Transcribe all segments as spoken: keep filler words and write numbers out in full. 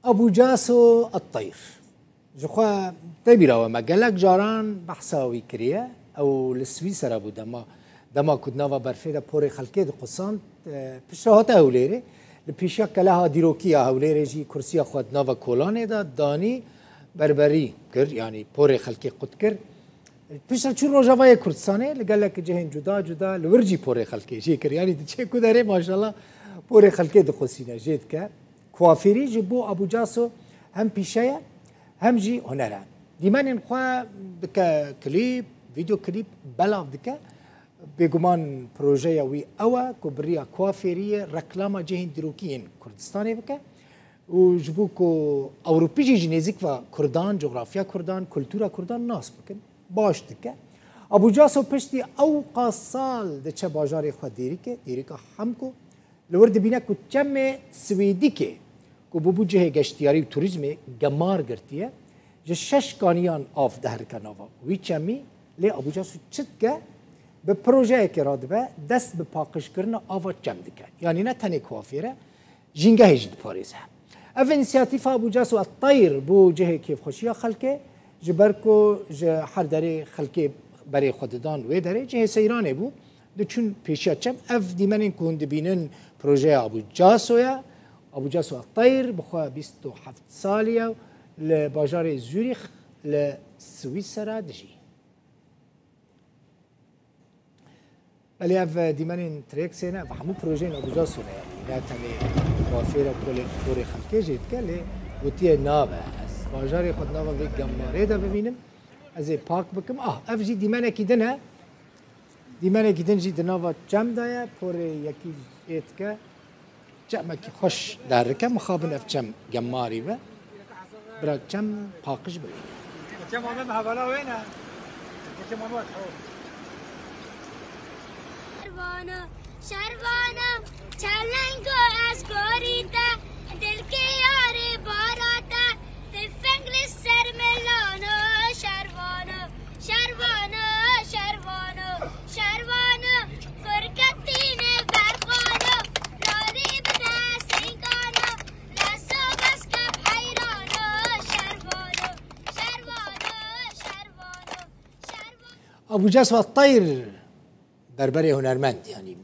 Abu Caso At-Tayr. Ji xwe tê bîra we me gelek caran behsa wî kiriye. Ew li Swîsera bû dema, dema ku di nava berfê de porê xelkê diqusand, e, piştre hate Hewlêrê. Li pêşiya keleha dîrokî ya Hewlêrê jî kursiya xwe di nava kolanê de danî, berberî kir, yanî porê xelkê qut kir. Piştre çû Rojavayê Kurdistanê, li gelek cihên cuda cuda li wir jî porê xelkê jê kir. Yanî diçe ku derê maşallah porê xelkê diqusîne, jê dike. Kuafêrî ji bo Abu Caso hem pîşe ye, hem jî huner e. Dîmenên xwe dike klîp, vîdeo klîp belav dike. Bêguman projeya wî ew e ku bi riya kuafêriyê reklama cihên dîrokî yên Kurdistanê bike û ji bo ku Ewropî jî ji nêzîk ve Kurdan, cografya Kurdan, kultura Kurdan nas bikin, baş dike. Abu Caso piştî ewqas sal diçe bajarê xwe Dêrikê, Dêrika Hemko, li wir dibîne ku çemê Swêdîkê ku bûbû cihê geştiyarî û turîzmê gemar girtiye, ji şeş kaniyan av diherike nava wî çemî, lê Abu Caso çi dike? Bi projeyekê radibe, dest bi paqijkirina ava çem dike. Yanî ne tenê kuafêr e, jîngehê jî diparêze. Ev însiyatîfa Abu Caso At-Tayr bû cihê kêfxweşiya xelkê, ji ber ku ji her derê xelkê berê xwe didan wê derê, cihê seyranê bû. Diçûn pêşiya çem. Ev dîmenên ku hûn dibînin projeya Abu Caso ye. Abu Caso At-Tayr bi xwe bîst û heft salî ye û li bajarê Zurîx li Swîsera dijî. Belê ev dîmenên Trêksê ne, ev hemû projeyên Abu Caso ne, yanî ne tenê kuafêr e, porê, porê xelkê jê dike, lê gotiye nabe. Ez bajarê xwe di nava vê gemarê de bibînim, ez ê pak bikim. Ah, ev jî dîmenekî din e. Dîmenekî din jî di nava çem de ye, porê yekî jê dike. Çemekî xweş derike, mixabin ev çem gemarî be. Bira çem paqij bibe. Çem Amed hevala wê ne. Çem Amed. Şervana, şervana, çelengo ez gorî te, dilkê yarê bara te, tifeng li ser milana, şervana, şervana, şervana, şervana, kurketîne berxana, larî bide singana, lesa beske heyrana, şervana, şervana, şervana, şervana. Abu Caso At-Tayr. Berberê hunermend, yanî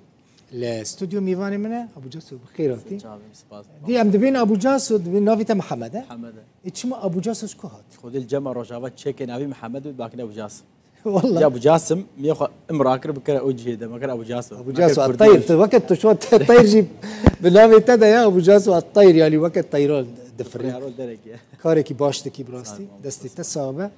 li stûdyo mîvanê min e, Abu Caso, bi xêr hatî. Çavim, spas. Dî em dibên Abu Caso, dibên navê te Mihemed e. Mihemed e. Ê, çima Abu Caso ji ku hat? Xwedê li cema Rojava çekê navî Mihemed û bakin Abu Caso. Wallah. Ya Abu Casim, miye xwe imra kir bikere o cihê de, me kir Abu Caso. Abu Caso At-Tayr, tu weke tu şo te-, teyr jî bi navê te de ya, Abu Caso At-Tayr, yanî weke teyran difirî. Rol derek ye. Karekî baş dikî bi rastî. Sağ ol, destê te sağ be.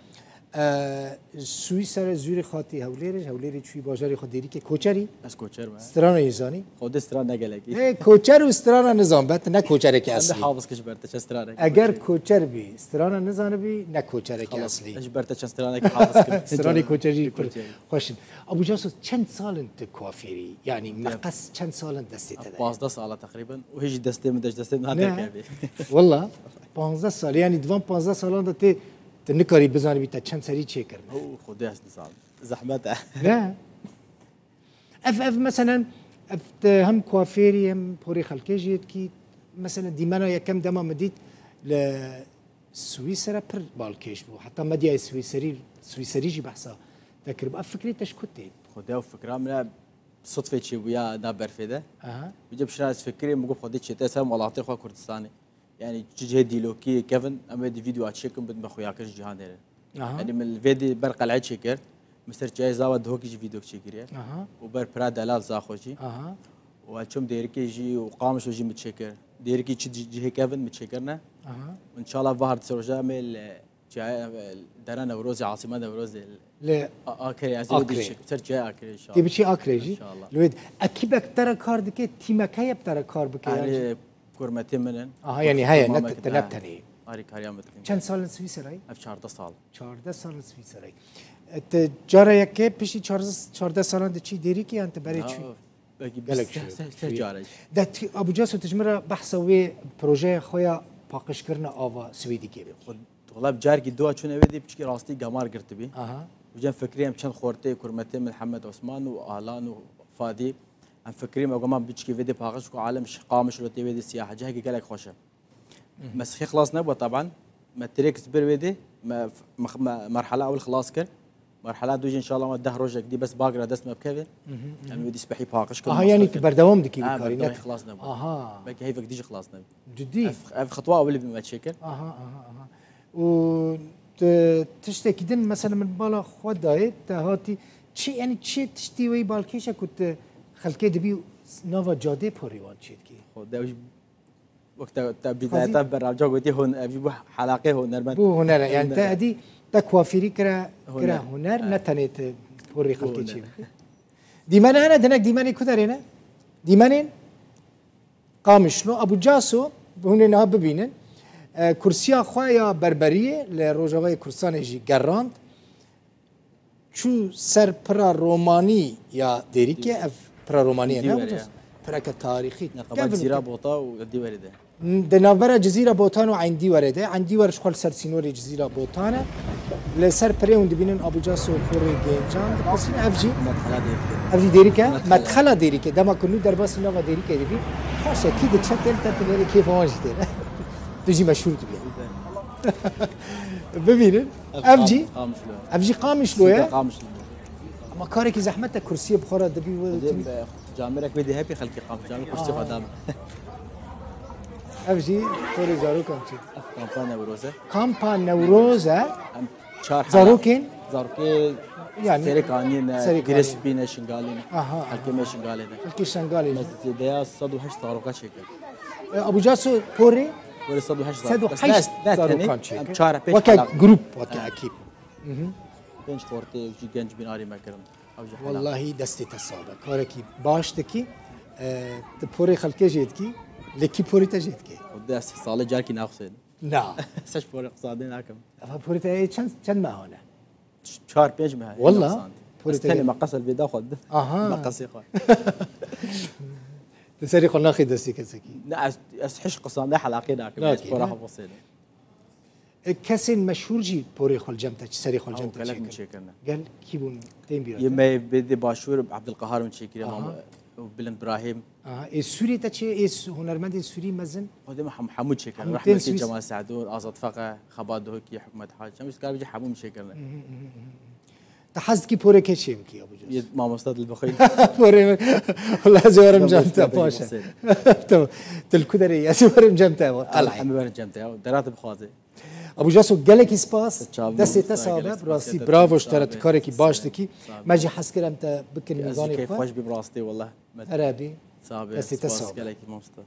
E, Swîsere, Zurîx hatî Hewlêrê, Hewlêrê çûyî bajarê xwe Dêrikê, koçerî? Ez koçer me. Strana yê zanî? Xwedê stran ne gelekî. Ê, koçer û strana nizan be, tu ne koçerekî eslî. Hafız kir ji ber te çend stranekî. Eger koçer bî, strana nizanibî, ne koçerekî eslî. Xelas, ez ji ber te çend stranekî hafız kirim. Stranê koçerî pir xweş in. Abu Caso, çend sal in tu kuafêrî? Yanî meqes çend sal in destê te de? Pazdeh sala teqrîben. Û hê jî destê min de, ji destê min ne derkevî. Walla, pazdeh sal. Yanî di van pazdeh salan de tê Tu nikarî bizanibî te çend serî çêkirine. Oo, Xwedê ez nizanim. Zehmet e. Ne? Ev, ev meselen, ev te hem kuafêrî hem porê xelkê jî yê dikî. Meselen, dîmena yekem dema min dît li Swîsere pir balkêş bû. Heta medyayê Swîserî, Swîserî jî behsa te kiribû. Ev fikrê te ji ku tê? Xwedê ew fikra min e, sitfê çêbûya na berfê de. Aha. Vîca piştre ez fikirê min got, Xwedê çête ser welatê xwe Kurdistanê. Yani çi cihê dîlokî kevin, em ê di vîdeo çêkin, bidin be xuyakirin ji cîhanê re. Aha. Yani min li vê dî ber qel'e çêkir, min ser çiyayê Zava Duhokî jî vîdeo çêkiriye. Aha. Û ber pira delal Zaxo jî. Aha. Û ez çûm Dêrikê jî û Qamişlo jî min çêkir. Dêrikî çi cihê kevin min çêkirine. Aha. Înşallah vahar di ser roja em ê li çiyayê, em ê li dera Newrozê, asîma Newrozê. Li A-, Akrê, ez ê Akrê. Dî çêk-, ser çiyayê Akrê înşallah. Tê biçî Akrê jî. Înşallah. Li wê de ekîbek te re kar dike, tîmek heye bi te re kar bike, yani? Erê, Kurmetê min in. Aha, yani heye, ne te, te ne tenê. Arîkariya min dikin. Çend sal in Swîserayê? Ev çardeh sal. Çardeh sal in Swîserayê. E, te cara yekê piştî çardeh, çardeh salan diçî Dêrikê yan te berê çû? Belkî gelek seh, seh, seh carek. De ti, Abu Caso, tu ji min re behsa wê projeya xwe ya paqijkirina ava Swêdîkê bikî. Wala carekî dua çûne wê dê piçkî rastî gemar girtibî. Aha. Û cem fikrî em çend xortê kurmetê min Hemed Osman û Alan û Fadî. Em fikrî me goman biçkî vê dê paqij ku alem şi-, Qamişlo tê wê dê siyaha. Cihekî gelek xweş e. Me sixê xilas nebû taban. Me tirêk ji ber wê dê, me, me, me merhala ewil xilas kir. Merhala dû jî înşallah me deh rojek dî bes bagira dest me bikeve. Em wê dî spehî paqij kirin. Aha, yanî tu berdewam dikî bi karî, ne? Xilas nebû. Aha. Belkî heyvek dî jî xilas nebû. Cidî? Ev, ev xitwa ewil bi me çêkir. Aha, aha, aha. Û tu tiştekî din, mesela min bala xwe dayê, te hatî çi, yanî çi tiştî wê balkêş e ku tu xelkê dibî nava cadê porê wan çêdikî? Xwe dew jî Wek te, te bî-, Xwezî- te berevca gotî hon-, ev jî bû helaqê hunermend. Bû huner e. Yani te edî te kuafîrî kire, kire huner, ne tenê te porê xelkê çê bikî. Dîmenê hene, dinek dîmenê ku derê ne? Dîmenên Qamişlo, Abu Caso, hûn ê niha bibînin. E, kursiya xwe ya berberiyê li Rojavayê Kurdistanê jî gerand. Çû ser pira romanî ya Dêrikê, ev pira romanî ye, ne? Pireke tarîxî. Neqeba Cizîra Bota û Dîwerê de. Di navbera Cizîra Botan û Eyn Dîwerê de. Eyn Dîwer ji xwe li ser sînorê Cizîra Botan e. Li ser pirê hûn dibînin Abu Caso û porê Gêncan diqisîne. Ev jî Medxela Dêrikê. Ev jî Dêrik e? Medxela. Medxela Dêrikê. Dema ku nû derbasî nava Dêrikê dibî, xweş e, kî diçe tê li te tinêrê kêfa wan jî tê. Tu jî meşhûr dibî. Bibînin. Ev jî? Qamişlo. Ev jî Qamişlo ye? Qamişlo. Ama karekî zehmet e, kursiyê bi xwe re dibî we. Camêrek wê dê hepî xelkê Qamişlo, camê kursiyê xwe dame. Ev jî porê zarokan çi? Ev kampa Newroz e. Kampa Newroz e. Em çar hela. Zarokên? Zarokê yani Serêkaniyê ne, Girê Spî ne, Şingalî ne. Aha, aha. Xelkê me Şingalê ne. Xelkê Şingalê ne. Zêdeya sed û heşt zaroka çêkir. E, Abu Caso porê? Porê sed û heşt zarok. Sed û heşt zarokan çêkir. Em çar pênc hela. Weke grup, weke ekîp. Pênc xortê û jî genc bîn arê me kirin. Ew jî helal. Wellahî destê te sax be. Karekî baş dikî. E, tu porê xelkê jê dikî. Lê kî porê te jê dikî? Xwedê ez salê carekî naxusênim. Na. Seş porê qisandê nakim. Ev porê te çend, çend meha ne? Çar pênc meha. Wella? Porê te tenê meqes el vêda xwe didin. Aha. Meqesê xwe. Tu serê xwe naxî destê kesekî. Ne, ez, ez hiş qisandê helaqê nakim. Ez pora xwe bosênim. E, kesên meşhûr jî porê xwe li cem te, serê xwe li cem te çêkirine. Gel kî bûn tên bîra te? Yê me bêdê başûr Abdulqahar min çêkiriye, Bilind Brahîm. Aha, ê Sûrî te çê, ê hunermendên Sûrî mezin? Xwedê me hem-, hemû çêkirine. Rehmetî Cemal Sehdûn, Azad Feqe, Xebat Dohokî, Hikmet Hac. Hemû karibî hemû min çêkirine. Te hez dikî porê kê çê bikî, Abu Caso? Yê mamosta Dilbixwîn. Porê min. Wela ez ê werim cem te, paşe. Tamam. Tu li ku derê yî? Ez ê werim cem te. Em ê werin cem te ya. Dera te bixwaze. Abu Caso, gelekî spas. Destê te sax be. Bi rastî bravo ji te re, tu karekî baş dikî. Me jî hez kir em te bikin mîvanê xwe. Xweş bî bi rastî wela. Erebî. Destê te sax be. Gelekî mamosta.